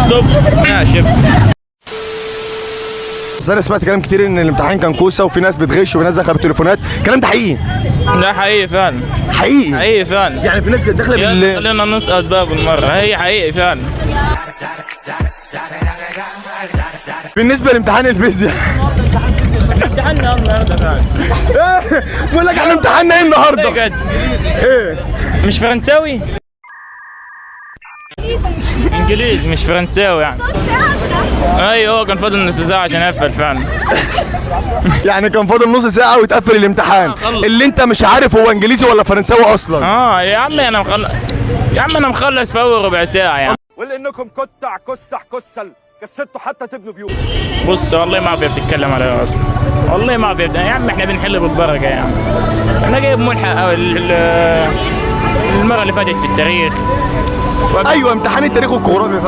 stop ماشي. بس انا سمعت كلام كتير ان الامتحان كان كوسة وفي ناس بتغش وفي ناس داخله بالتليفونات، الكلام ده حقيقي؟ ده حقيقي فعلا. حقيقي؟ حقيقي فعلا. يعني في ناس كانت داخله يلا بال خلينا نسقط بقى بالمرة، هي حقيقي فعلا. بالنسبة لامتحان الفيزياء. امتحاننا النهارده فعلا. بقول لك احنا امتحاننا ايه النهارده؟ بجد؟ ايه؟ مش فرنساوي؟ انجليزي مش فرنساوي يعني. ايوه، هو كان فاضل نص ساعة عشان اقفل فعلا. يعني كان فاضل نص ساعة ويتقفل الامتحان. خلص. اللي انت مش عارف هو انجليزي ولا فرنساوي اصلا. اه يا عم انا مخلص، يا عم انا مخلص في اول ربع ساعة يعني. ولانكم كتع كسح كسل كسلتوا حتى تبنوا بيوت. بص والله ما اعرف بتتكلم على ايه اصلا، والله ما اعرف. يا عم احنا بنحل بالبركة يا عم. انا جايب ملحق أو المرة اللي فاتت في التاريخ. ايوه، امتحان التاريخ والجغرافيا فعلا.